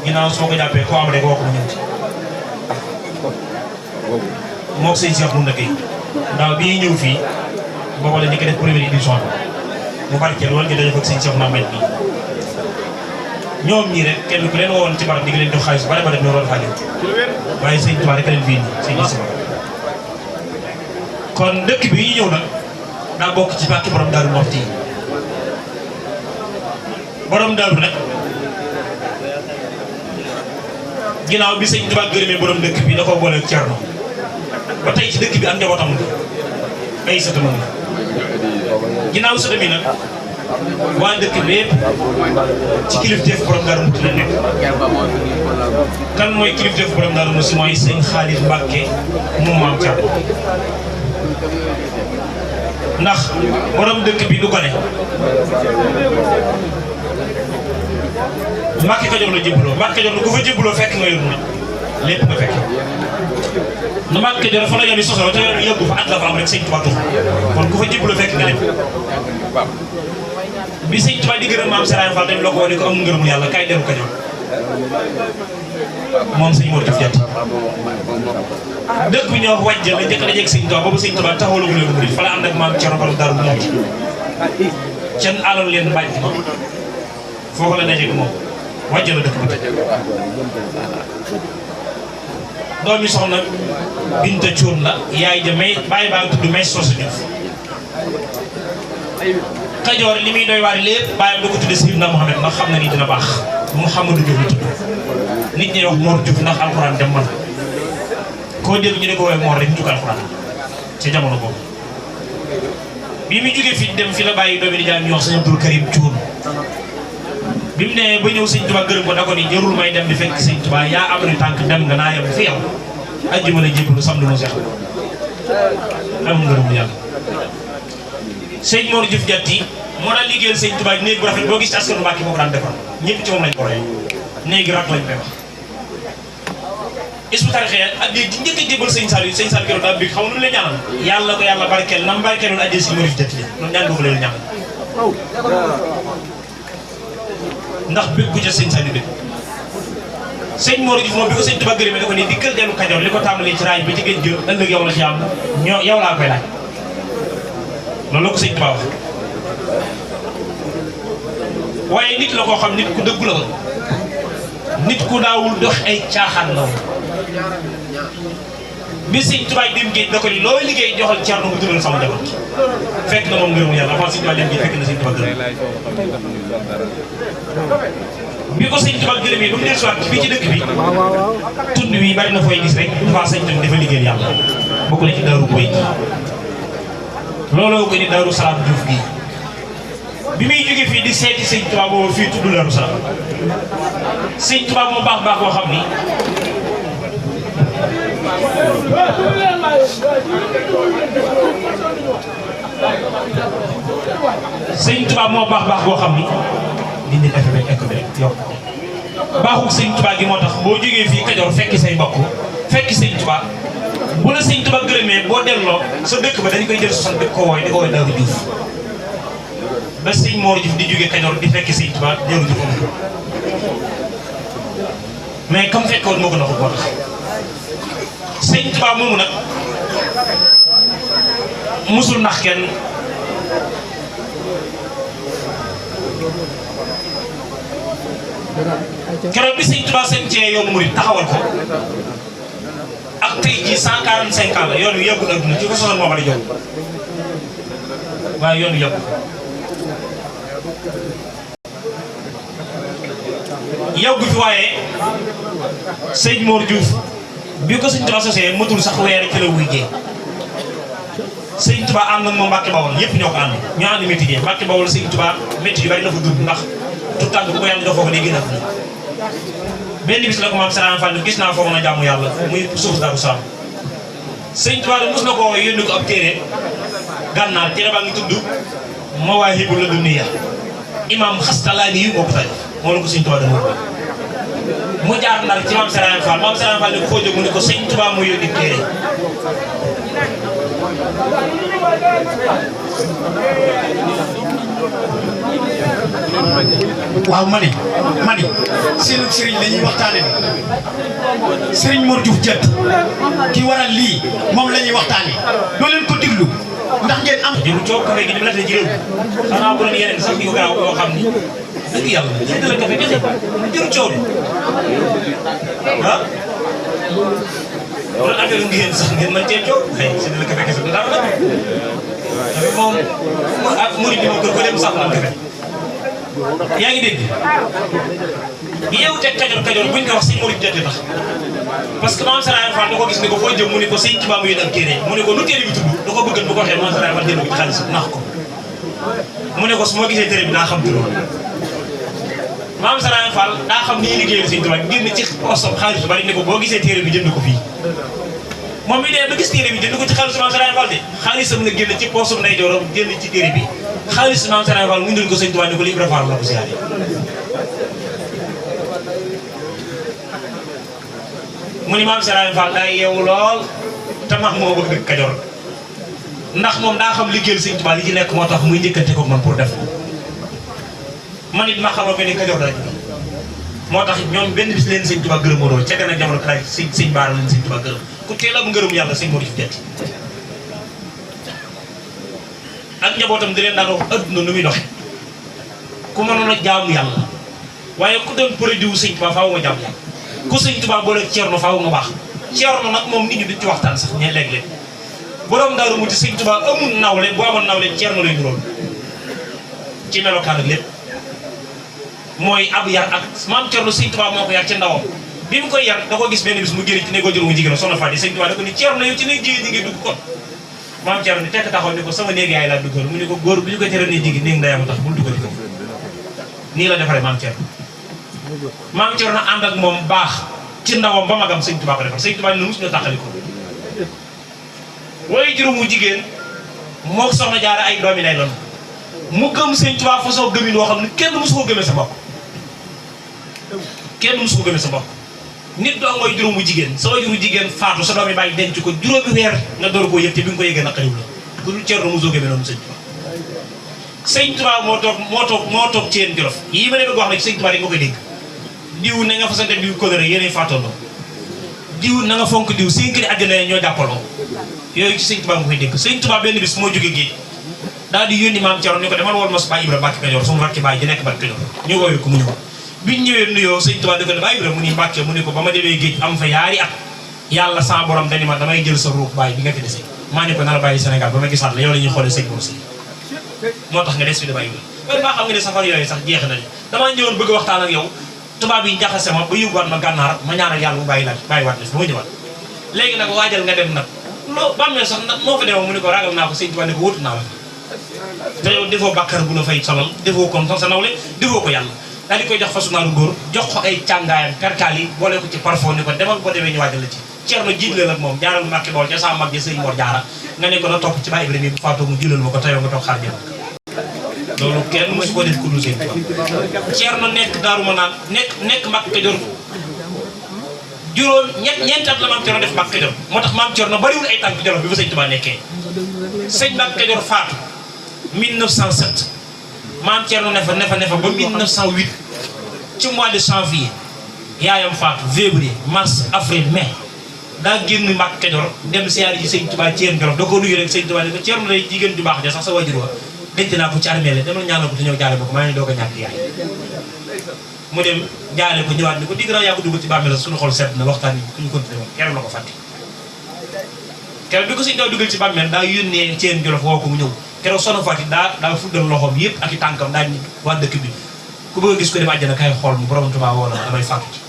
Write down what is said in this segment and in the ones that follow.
ginnaaw soo ko jàppee koo am rek woo ko mu ñëw ci moo ko sëñ Cheikh Mounda Gueye ndaw bii ñëw fii booba la ñu ko def première édition bi mu barkeel loolu ñu daje ak sëñ Cheikh Mounda bi ñoom ñii rek kenn ku leen woowoon ci barab di nga leen jox xaalis bare bare ñoo doon fajal waaye sëñ Tuubaa rek leen fii nii sëñ Issa kon dëkk bi ñu ñëw nag daa bokk ci bàkki borom Daaru Muxti borom Daaru nag ginnaaw bi sëñ Tuubaa gërëmee borom dëkk bi da koo boole ak Cerno ba tey ci dëkk bi am njabootam la ay sëtam la ginnaaw sëtam yi nag waa dëkk bi yëpp ci kilifteef borom Daaru Muxti la nekk kan mooy kilifteef borom Daaru Muxti mooy sëñ Xaalis Mbàkke moom maam Cerno ndax borom dëkk bi du gone Mbàkke Kajoor la jébbaloo Mbàkke Kajoor ku fa jébbaloo fekk nga yor nag lépp nga fekk nu Mbàkke Kajoor fa la yoon yi sosoo te yoon yëggu fa at la fa am rek sëñ Tuubaa tuxu kon ku fa jébbaloo fekk nga lépp bi sëñ Tuubaa di gërëm maam Serigne Fall tamit la ko wane ko am ngërëmu yàlla kaay dellu Kajoor moom sëñ Mor Diouf Diatty dëkk bi ñuy wax wàjj la njëkk a dajeeg sëñ Tuubaa boobu sëñ Tuubaa taxawalu leen murid fa la ànd ak maam Cerno borom Daaru Muxti kenn alal leen bàjj ma foofu la dajeeg moom wàjj la dëkk bi doomi soxna Binta Cuun la yaay ja may bàyyi baa tudd may Sosa Diouf Kajoor li muy doy waar lépp bàyyam da ko tudde Seydina Muhammad ndax xam na ni dina baax Mouhamadou Diouf la tudd nit ñi wax Mor Diouf ndax alxuraan dem man koo dégg ñu ne ko woowee Mor rek ñu jug alxuraan ci jamono boobu bi mu jógee fi dem fi la bàyyi doomi di jaam ñu wax sëñ Abdul Karim Cuun bi mu ne ba ñëw sëñ Tuubaa gërëm ko da ko ni jarul may dem di fekk sëñ Tuubaa yaa am ni tànk dem nga naa yem fi yow ajjuma la jébbalu samedi mu seex am ngërëm yàlla sëñ Mor Diouf Diatty moo daan liggéeyal sëñ Tuubaa néeg bu rafet boo gis ci askanu Mbàkke moo ko daan defar ñëpp ci moom lañ ko roy néegi rak lañ koy wax isbu tarixee addee di njëkk a jébal sëñ Saliou keroog daa bég xam nu leen ñaanal yàlla ko yàlla barkeel nam barkeeloon addee sëñ Mor Diouf Diatty noonu ñaan boobu leen ñaanal ndax bég bu ca sëñ Saliou bég sëñ Mor Diouf moom bi ko sëñ Tuubaa gërëmee da ko ni dikkal dellu Kajoor li ko tàmbalee ci raay bi ci géej gi ëllëg yow la ci am yow laa koy laaj loolu la ko sëñ Tuubaa wax waaye nit la koo xam nit ku dëggu la woon nit ku daawul dox ay caaxaan la woon bi sëñ Tuubaa dem géej da ko ni looy liggéey joxal Cerno mu tuddal sama njaboot fekk na moom ngërëmu yàlla avant sëñ Tuubaa dem géej fekk na sëñ Tuubaa gërëm bi ko sëñ Tuubaa gërëmee ba mu dellusiwaat fii ci dëkk bi tund wi bari na fooy gis rek dafa sëñ tam dafa liggéeyal yàlla bokk na ci Daaru Boy looloo ko ni Daaru Salaam Diouf gi bi muy jógee fii di seeti sëñ Tuubaa boobu fii tudd Daaru Salaam sëñ Tuubaa moo baax baax boo xam ni sëñ Tuubaa moo baax baax boo xam ni nit ñi dafa nekk bi rek yow baaxul sëñ Tuubaa gi moo tax boo jógee fii Kajoor fekki say mbokk fekki sëñ Tuubaa bu la sëñ Tuubaa gërëmee boo delloo sa dëkk ba dañ koy jël sosan di ko wooy Daaru Diouf ba sëñ Mor Diouf di jógee Kajoor di fekki sëñ Tuubaa Daaru Diouf amul mais comme fekkoon moo ko naxul moo tax sëñ Tuubaa moomu nag musul nax kenn keroog bi sëñ Tuubaa seen cee yoonu murid taxawal ko ak tey jii 145 ans la yoon wi yàggul adduna ci ko sosoon moo ko la jox waaye yoon wi yàggul yàggu fi waaye sëñ Mor Diouf bi ko sëñ Tuubaa sosee matul sax weer ci la wuy jee sëñ Tuubaa ànd ak moom Mbàkke Bawol yëpp ñoo ko ànd ñoo ànd métti jee Mbàkke Bawol sëñ Tuubaa métti yu bari la fa dund ndax tout tànk bu ko yàlla jox foofu day gën a benn bis la ko maam Serigne Fall gis naa foofu na jaamu yàlla muy suuf Daaru Salaam sëñ Tuubaa de mos na ko yónni ko ab téere gànnaar téere baa ngi tudd Mawaahibul Ladunniya imam Xastalaani yu moo ko tey moo la ko sëñ Tuubaa dama mu jaar Ndar ci maam Serigne Fall ne ko foo jóg mu ne ko sëñ Tuubaa mu yónni téere waaw ma ni seen sëriñ la ñuy waxtaane sëriñ Mor Diouf Diat ki waral lii moom la ñuy waxtaane doo leen ko diglu ndax ngeen am jëru coow café gi ni mu la tee ci réew xanaa bu doon yeneen sax yu garaaw yoo xam ni dëgg yàlla séddale café kese jëru coow de ah bu doon affaire ngeen sax ngeen mën cee coow ay séddale café kese du dara nag café moom ak murid bi moom kër ko dem sax naan café yaa ngi dégg yow te kajoor buñ ko wax sëñ Mor Diouf Diat tax parce que maam Saraay Fall da ko gis ne ko foo jëm mu ne ko sëñ Tuubaa mu yéen ak téere mu ne ko nu téere bi tudd da ko bëgg bu ko waxee maam Saraay Fall jënd ko ci xaalis nax ko mu ne ko su ma gisee téere bi daa xam tudd maam Saraay Fall daa xam ni ñuy liggéeyal sëñ Tuubaa génn ci poosam xaalis bu bari ne ko boo gisee téere bi jënd ko fii moom mi dee ba gis téere bi jënd ko ci xaalisu maam Saraay Fall de xaalisam la génn ci poosam ndeyjooram génn ci téere bi xaalisu maam Saraay Fall mu indil ko sëñ Tuubaa ne ko li Ibra Fall la ko siyaare mu ni maam Saraay Fall daa yeewu lool te max moo bëgg dëkk Kajoor ndax moom daa xam liggéeyal sëñ Tuubaa li ci nekk moo tax muy njëkkante ko man pour def ko man it ma xamal ne Kajoor la moo tax ñoom benn bis leen sëñ Tuubaa gërëm moo doon ca gën a jamono kalaay sëñ Baara leen sëñ Tuubaa gërëm ku teel am ngërëm yàlla sëñ Mor Diouf Diat ak njabootam di leen daan wax adduna nu muy doxe ku mënoon a jaamu yàlla waaye ku doon produit wu sëñ Tuubaa faaw nga jaamu yàlla ku sëñ Tuubaa boole Ceerno faaw nga baax Ceerno nag moom nit ñi duñ ci waxtaan sax ñe léeg-léeg borom Daaru Muti sëñ Tuubaa amul nawle bu amoon nawle Ceerno lay nuróol ci melokaan ak lépp mooy ab yar ak maam Ceerno sëñ Tuubaa moo ko yar ci ndawam bi mu koy yar da ko gis benn bis mu génn ci ne ko juróomu jigéen soxna Faty sëñ Tuubaa da ko ni Ceerno yow ci ne jigéen ñi ngi dugg kon maam Ceerno ni tekk taxaw ni ko sama néeg yaay laa duggoon mu ne ko góor bu ñu ko tere ne jigi néeg ndeyam tax bul duggati ko nii la defaree maam Ceerno maam Ceerno ànd ak moom baax ci ndawam ba magam sëñ Tuubaa ko defar sëñ Tuubaa ni musuñu taxali ko waaye juróomu jigéen moo soxna Jaara ay doomi lay doon mu gëm sëñ Tuubaa façon gëmin woo xam ne kenn musu ko gëmee sa bopp kenn musu ko gëmee sa bopp nit doo mooy juróomu jigéen sa wajuru jigéen faatu sa doomi bàyyi denc ko juróomi weer nga door koo yëg te bi nga ko yëgee naqariw la bu dul Ceerno mosoo gëmee noonu sëñ Tuubaa moo toog ci yéen Jolof yii ma ne bëgg wax nag sëñ Tuubaa rek nga koy dégg diw na nga fasante diw kóllëre yéenay faatoondoo diw na nga fonk diw seen këri àjjana ñoo jàppaloo yooyu ci sëñ Tuubaa nga koy dégg sëñ Tuubaa benn bis moo jógee géej daal di yónni maam Ceerno ni ko demal woon ma su Baay Ibra Mbàkke Kajoor sumu rakki baay ji nekk Mbàkke Kajoor ñu woowee ko mu ñëw biñ ñëwee nuyoo sëñ Tuubaa di ko ne Baay Ibra mu ni Mbàkke mu ne ko ba ma demee géej am fa yaari at yàlla sa borom dani ma damay jël sa ruux baay bi nga fi dese maa ne ko nar a bàyyi Sénégal ba ma gisaat la yow la ñuy xoolee sëñ Mor Si moo tax nga des fi da Baay Ibra waaye baa xam nga ne safar yooyu sax jeex na ni damaa ñëwoon bëgg waxtaan ak yow tubaab yi jaxase ma ba yóbbuwaat ma gànnaar ma ñaanal yàlla mu bàyyi waat def ba ma ñëwaat léegi nag waajal nga dem nag loo bàmmeel sax nag moo fa demoon mu ne ko ragal naa ko sëñ Tuubaa ne ko wóotu naa la te yow defoo bàkkar bu la fay solal defoo kon sax sa nawle defoo ko yàlla daal di koy jox fasu naaru góor jox ko ay càngaayam perkaal yi boole ko ci parfum ni ko demal boo demee ñu waajal la ci Ceerno jiitle nag moom ñaanal Mbàkke Bawol ca sa mag ja sëñ Mor Jaara nga ne ko na topp ci Baay Ibrahima bu faatoo mu julal ma ko teyoo nga toog xaar jëm loolu kenn mosu ko def ku dul sëñ Tuubaa Ceerno nekk Daaru Manaan nekk Mbàkke Kajoor juróom ñeenti at la maam Ceerno def Mbàkke Kajoor moo tax maam Ceerno bariwul ay tànk Jolof bi ba sëñ Tuubaa nekkee sëñ Mbàkke Kajoor faatu 1907 maam Ceerno ne fa ba 1908 ci mois de janvier yaayam faatu février mars avril mai daa génn Mbàkke Kajoor dem siyaare ji sëñ Tuubaa Ceerno Jolof da ko nuyu rek sëñ Tuubaa ne ko Ceerno lay jigéen ju baax ja sax sa wajur wa denc naa ko ci armée la demal ñaanal ko te ñëw jaale ma ko maa ngi doog a ñàkk yaay mu dem jaale ko ñëwaat ni ko digg naa yaa ko dugg ci bàmmeel la suñu xol sedd na waxtaan yi ñu continué woon keroog la ko fàtte keroog bi ko sëñ Tuubaa dugal ci bàmmeel daa yónnee Ceerno Jolof woo ko mu ñëw keroog soxna Faty daa fuddal loxoom yëpp ak i tànkam daal ni waa dëkk bi ku bëgg a gis ko dem àjjana kay xool mu borom Tuubaa woo na damay faatu ci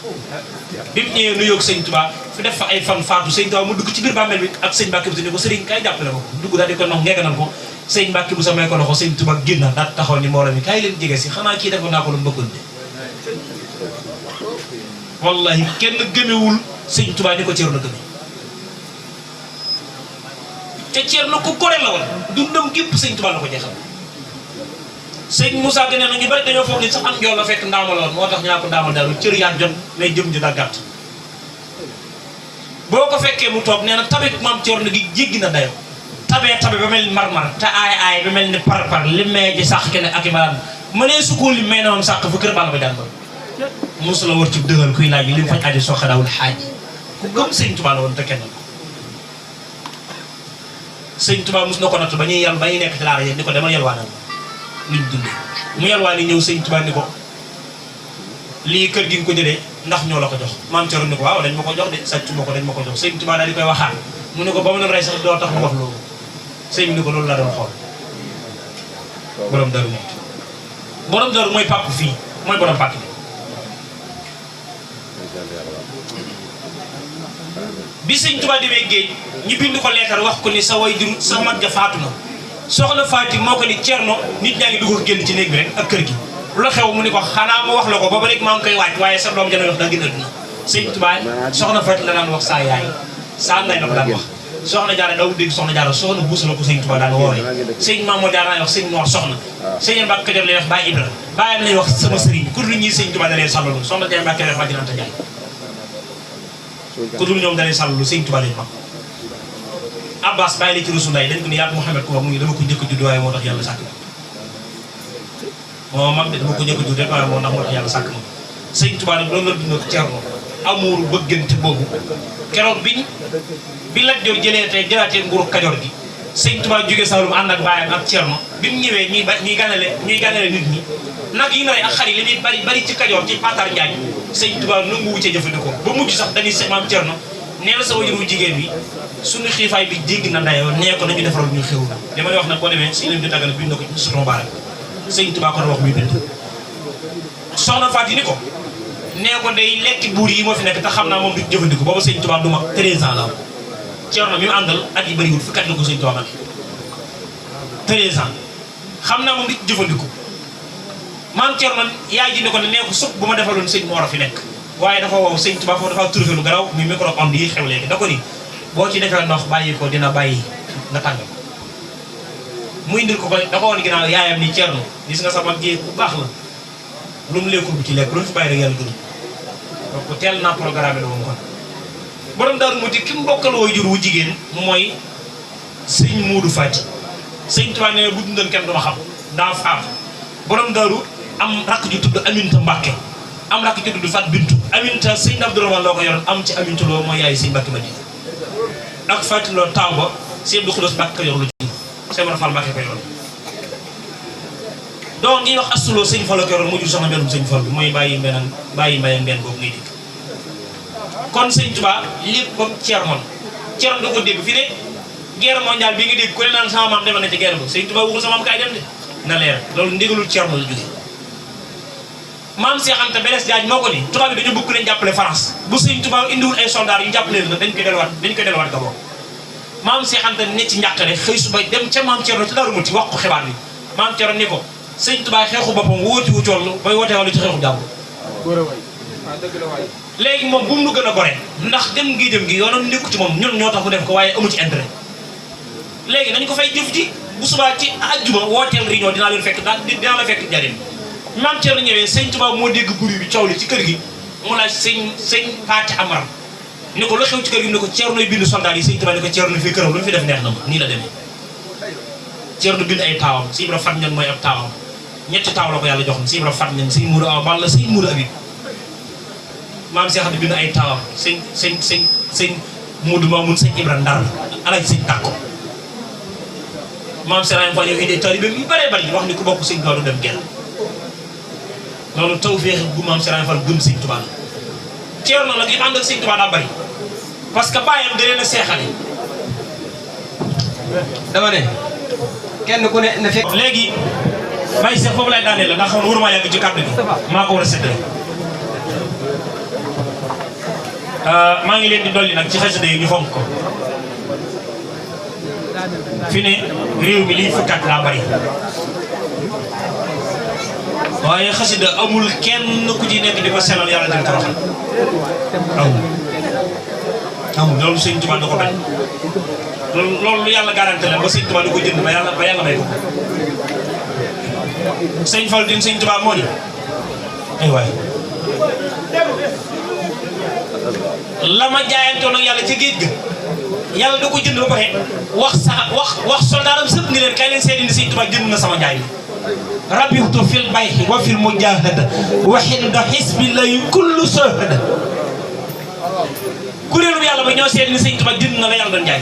bi mu ñëwee nuyoo ak sëñ Tuubaa fi def fa ay fan faatu sëñ Tuubaa mu dugg ci biir bàmmeel bi ak sëñ Mbàkke bu ne ko sëriñ kay jàppale ma ko dugg daal di ko nox ngeeganal ko sëñ Mbàkke bu sa may ko loxo sëñ Tuubaa génn daal taxaw ni mbooloo mi kaay leen jege si xanaa kii defoon naa ko lu mu bëggoon de wallahi kenn gëmewul sëñ Tuubaa ni ko Ceerno gëme te Ceerno ko gore la woon dundam gépp sëñ Tuubaa la ko jeexal sëñ Moussa Gane na ñu bari dañoo foog ni sax am njool la fekk ndaama la woon moo tax ñaa ko ndaamal daal cër yaa jot mais jëm ji daa gàtt boo ko fekkee mu toog nee na tabe maam Ceerno gi jéggi na dayo tabe ba mel ni marmar te aay ba mel ni par li mee ji sax ke ne ak i malaan mënee su ko lim may na moom sàq fu kër Balla ba jàng mosu la war ci dëgal kuy laaj li mu faj aajo soo xadaawul xaaj ku gëm sëñ Tuubaa la woon te kenn sëñ Tuubaa mos na ko natt ba ñuy yal ba ñuy nekk ci laara yéen ni ko demal yalwaanal luñ dundee mu yalwaan yi ñëw sëñ Tuubaa ni ko lii kër gi nga ko jëlee ndax ñoo la ko jox maam Thierno ni ko waaw dañ ma ko jox de sàcc ma ko dañ ma ko jox sëñ Tuubaa daal di koy waxaat mu ne ko ba mu doon rey sax doo tax mu wax loolu sëñ bi ni ko loolu laa doon xool borom daru moom borom daru mooy pàpp fii mooy borom pàpp bi bi sëñ Tuubaa demee géej ñu bind ko leetar wax ko ni sa way jur sa mag ja faatu na soxna Faati moo ko ni Thierno nit ñaa ngi dugg génn ci néeg bi rek ak kër gi lu xew mu ni ko xanaa ma wax la ko ba léegi maa ngi koy waaj waaye sa doom jana wax daa gën a duna sëñ Tuubaa soxna Faati la daan wax saa yaay saa nday la ko daan wax soxna Jaara daw dégg soxna Jaara soxna buusa la ko sëñ Tuubaa daan woowee sëñ Mamadou Jaara lay wax sëñ Mor soxna sëñ Mbàkke Kajoor lay wax Baay Ibra baayam lay wax sama sëriñ ku dul ñii sëñ Tuubaa da leen sàllalu soxna Jaara Mbàkke lay wax Madinata Njaay ku dul ñoom da leen sàllalu sëñ Tuubaa leen mag Abbas bàyyi la ci Rasul dañ ko ni yàlla Muhammad ko wax mu ngi dama ko njëkk a judd waaye moo tax yàlla sàkk moo mag de dama ko njëkk a judd rek waaye moo tax yàlla sàkk ma sëñ Tuubaa nag loolu la dund ak Thierno amuur bëggante boobu keroog bi Lat Joor jëlaatee nguuru Kajoor gi sëñ Tuubaa jóge Saalum ànd ak baayam ak Thierno bi mu ñëwee ñuy ganale nit ñi nag yi nay ak xar yi li ñuy bari ci Kajoor ci Patar Njaañ sëñ Tuubaa nangu wu ca jëfandikoo ba mujj sax dañuy maam Thierno nee na sa wajuru jigéen bi suñu xiifaay bi jéggi na ndayoo nee ko nañu defaral ñu xew li may wax nag boo demee si lim di daggal bind na ko ci suton baara sëñ Tuubaa ko wax muy bind soxna Faati ni ko nee ko day lekki buur yi moo fi nekk te xam naa moom du jëfandikoo booba sëñ Tuubaa du ma 13 ans la am Thierno mi mu àndal at yi bëriwul fukki at la ko sëñ Tuubaa mag 13 ans xam naa moom du jëfandikoo maam Thierno yaay ji ni ko ne nee ko supp bu ma defaloon sëñ Moor a fi nekk waaye dafa wow sëñ Tuubaa foofu dafa turfe lu garaw muy micro-ondes yi xew léegi da ko ni boo ci defee ndox bàyyi ko dina bàyyi nga tàng muy indil ko da ko woon ginnaaw yaayam ni Thierno gis nga sama jéeg bu baax la lu mu lekkul bu ci lekk lu mu fi bàyyi rek yàlla gërëm donc teel naa programme la moom kon borom Daaru Muxti ki mu bokkal wooy jur wu jigéen mooy sëñ Muudu Faati sëñ Tuubaa ne bu dundoon kenn duma xam daa faam borom Daaru am rakk ju tudd Aminta Mbàkke am rakk ju tudd Fat Bintu Aminta sëñ Abdourahmane loo ko yoroon am ci Aminta loo mooy yaay sëñ Mbàkke Madina ak Fatou Lo taw ba sëñ Abdou Xudoos Mbàkke Kajoor la jur sëñ Mor Fall Mbàkke Kajoor donc ñuy wax Astou Lo sëñ Fallu Kajoor mu jur soxna mbenum sëñ Fallu mooy bàyyi mbaye mbenn boobu ngay dégg kon sëñ Tuubaa lépp ba Thierno da ko dégg fi ne guerre mondiale bi nga dégg ku ne naan sama maam demal na ci guerre ba sëñ Tuubaa waxul sama maam kaay dem de na leer loolu ndigalul Thierno la jógee maam Cheikh Anta Blaise Diagne moo ko ni tubaab bi dañu bëgg leen jàppale France bu sëñ Tuubaa indiwul ay soldats yu jàppale leen dañ koy delluwaat Gabon maam Cheikh Anta ne ci njàqare xëy suba dem ca maam Thierno ci Daaru Muxti wax ko xibaar bi maam Thierno ni ko sëñ Tuubaa xeexu boppam wóoti wu cool bay wootee wàllu ci xeexu jàmm léegi moom bu mu nu gën a gore ndax dem gi yoonam nekku ci moom ñun ñoo tax mu def ko waaye amu ci intérêt léegi nañ ko fay jëf ji bu subaa ci àjjuma wooteel réunion dinaa leen fekk dinaa la fekk njariñ maam Thierno ñëwee sëñ Tuubaa moo dégg bruit bi coow li ci kër gi mu laaj sëñ Paate Amar ni ko lu xew ci kër gi ni ko Thierno bind soldat yi sëñ Tuubaa ni ko Thierno fii këram lu mu fi def neex na ma nii la demee Thierno bind ay taawam si Ibra Fat Ñaŋ mooy ab taawam ñetti taaw la ko yàlla joxoon si Ibra Fat Ñaŋ sëñ Mourou Awa Balla sëñ Mourou Abib maam Cheikh Anta bind ay taawam sëñ Modou Mamoun sëñ Ibra Ndar alaaj sëñ Tàkko maam Cheikh Fall yow indi taalibe yu bëree bëri wax ni ku bokk sëñ Tuubaa du dem genn loolu taw féex bu maam Cheikh Fall gëm sëñ Tuubaa la Thierno nag li ànd ak sëñ Tuubaa daa bëri parce que bàyyam da leen a seexale dama ne kenn ku ne na fekk léegi bàyyi seex foofu lay daaneel la ndax xam waruma yàgg ci kàddu gi maa ko war a séddale maa ngi leen di dolli nag ci xasida yi ñu fonk ko fi ne réew mi liy fukkat laa bari waaye xasida amul kenn ku ci nekk di ko selal yàlla dina toroxal amul loolu sëñ Tuubaa da ko bañ loolu lu yàlla garanti la ba sëñ Tuubaa da ko jënd ba yàlla may ko sëñ Fall din sëñ Tuubaa moo ni ay waay la ma jaayantoon ak yàlla ca géej ga yàlla da ko jënd ba pare wax soldaaram sëpp ni leen kay leen seedi ni sëñ Tuubaa jënd na sama njaay mi rabihtu fil bayhi wa fil mujahada wa hinda hisbillahi kullu sahada kuréelu yàlla ba ñoo seet ni sëñ Tuubaa jënd na la yàlla doon jaay